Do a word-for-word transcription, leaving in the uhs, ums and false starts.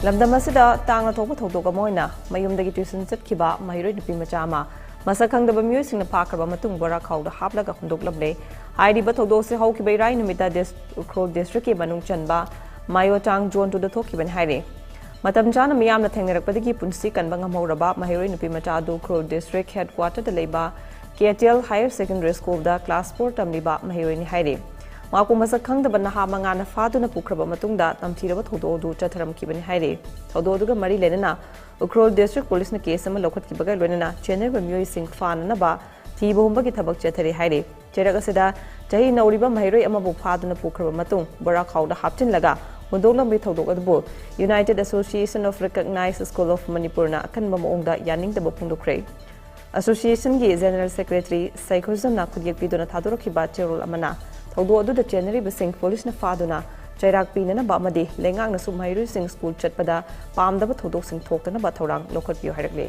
ꯂꯝꯗꯝ ꯑꯁꯤꯗ ꯇꯥꯡꯅ ꯊꯣꯛꯄ ꯊꯧꯗꯣꯛ ꯑꯃ ꯑꯣꯏꯅ ꯃꯌꯨꯝꯗꯒꯤ ꯇ꯭ꯌꯨꯁꯟ ꯆꯠꯈꯤꯕ ꯃꯍꯩꯔꯣꯏ ꯅꯨꯄꯤ ꯃꯆꯥ ꯑꯃ ꯃꯁꯛ ꯈꯪꯗꯕ ꯃꯤꯑꯣꯏꯁꯤꯡꯅ ꯐꯥꯈ꯭ꯔꯕ ꯃꯇꯨꯡ ꯕꯣꯔꯥ ꯈꯥꯎꯗ ꯍꯥꯞꯂꯒ ꯍꯨꯟꯗꯣꯛꯂꯝꯂꯦ꯫ ꯍꯥꯏꯔꯤꯕ ꯊꯧꯗꯣꯛꯁꯤ ꯍꯧꯈꯤꯕ ꯏꯔꯥꯏ ꯅꯨꯃꯤꯠꯇ ꯗꯤꯁ-, ꯎꯈ꯭ꯔꯨꯜ ꯗꯤꯁꯇ꯭ꯔꯤꯛꯀꯤ ꯃꯅꯨꯡ ꯆꯟꯕ ꯃꯥꯏꯌꯣꯇꯥꯡ ꯖꯣꯟ ꯇꯨꯗ ꯊꯣꯛꯈꯤꯕꯅꯤ ꯍꯥꯏꯔꯤ꯫ ꯃꯇꯝ ꯆꯥꯅ ꯃꯤꯌꯥꯝꯅ ꯊꯦꯡꯅꯔꯛꯄꯗꯒꯤ ꯄꯨꯟꯁꯤ ꯀꯟꯕ ꯉꯝꯍꯧꯔꯕ ꯃꯍꯩꯔꯣꯏ ꯅꯨꯄꯤ ꯃꯆꯥ ꯑꯗꯨ ꯎꯈ꯭ꯔꯨꯜ ꯗꯤꯁꯇ꯭ꯔꯤꯛ ꯍꯦꯗ ꯀ꯭ꯋꯥꯇꯔꯗ ꯂꯩꯕ ꯀꯦ ꯇꯤ ꯑꯦꯜ ꯍꯥꯌꯔ ꯁꯦꯀꯦꯟꯗꯔꯤ ꯁ꯭ꯀꯨꯜꯗ ꯀ꯭ꯂꯥꯁ ꯐꯣꯔ ꯇꯝꯂꯤꯕ ꯃꯍꯩꯔꯣꯏꯅꯤ ꯍꯥꯏꯔꯤ꯫ ꯃꯍꯥꯛꯄꯨ ꯃꯁꯛ ꯈꯪꯗꯕ ꯅꯍꯥ ꯃꯉꯥꯅ ꯐꯥꯗꯨꯅ ꯄꯨꯈ꯭ꯔꯕ ꯃꯇꯨꯡꯗ ꯇꯝꯊꯤꯔꯕ ꯊꯧꯗꯣꯛ ꯑꯗꯨ ꯆꯠꯊꯔꯝꯈꯤꯕꯅꯤ ꯍꯥꯏꯔꯤ꯫ ꯊꯧꯗꯣꯛ ꯑꯗꯨꯒ ꯃꯔꯤ ꯂꯩꯅꯅ ꯎꯈ꯭ꯔꯨꯜ ꯗꯤꯁꯇ꯭ꯔꯤꯛ ꯄꯨꯂꯤꯁꯅ ꯀꯦꯁ ꯑꯃ ꯂꯧꯈꯠꯈꯤꯕꯒ ꯂꯣꯏꯅꯅ ꯆꯦꯟꯅꯔꯤꯕ ꯃꯤꯑꯣꯏꯁꯤꯡ ꯐꯥꯅꯅꯕ ꯊꯤꯕ ꯍꯨꯝꯕꯒꯤ ꯊꯕꯛ ꯆꯠꯊꯔꯤ ꯍꯥꯏꯔꯤ꯫ ꯆꯩꯔꯛ ꯑꯁꯤꯗ ꯆꯍꯤ ꯅꯧꯔꯤꯕ ꯃꯍꯩꯔꯣꯏ ꯑꯃꯕꯨ ꯐꯥꯗꯨꯅ ꯄꯨꯈ꯭ꯔꯕ ꯃꯇꯨꯡ ꯕꯣꯔꯥ ꯈꯥꯎꯗ ꯍꯥꯞꯆꯤꯜꯂꯒ ꯍꯨꯟꯗꯣꯛꯂꯝꯕꯒꯤ ꯊꯧꯗꯣꯛ ꯑꯗꯨꯕꯨ United Association of Recognized School of Manipurꯅ ꯑꯀꯟꯕ ꯃꯑꯣꯡꯗ ꯌꯥꯅꯤꯡꯗꯕ ꯐꯣꯡꯗꯣꯛꯈ꯭ꯔꯦ꯫ ꯑꯦꯁꯣꯁꯤꯌꯦꯁꯟꯒꯤ ꯖꯦꯅꯔꯦꯜ ꯁꯦꯀ꯭ꯔꯦꯇꯔꯤ ꯁꯩꯈꯨꯖꯝꯅ ꯈꯨꯠꯌꯦꯛ ꯄꯤꯗꯨꯅ ꯊꯥꯗꯣꯔꯛꯈꯤꯕ ꯆꯦꯔꯣꯜ ꯑꯃꯅ ꯊꯧꯗꯣꯛ ꯑꯗꯨꯗ ꯆꯦꯟꯅꯔꯤꯕꯁꯤꯡ ꯄꯨꯂꯤꯁꯅ ꯐꯥꯗꯨꯅ ꯆꯩꯔꯥꯛ ꯄꯤꯅꯅꯕ ꯑꯃꯗꯤ ꯂꯩꯉꯥꯛꯅꯁꯨ ꯃꯍꯩꯔꯣꯏꯁꯤꯡ ꯁ꯭ꯀꯨꯜ ꯆꯠꯄꯗ ꯄꯥꯝꯗꯕ ꯊꯧꯗꯣꯛꯁꯤꯡ ꯊꯣꯛꯇꯅꯕ ꯊꯧꯔꯥꯡ ꯂꯧꯈꯠꯄꯤꯌꯨ ꯍꯥꯏꯔꯛꯂꯤ꯫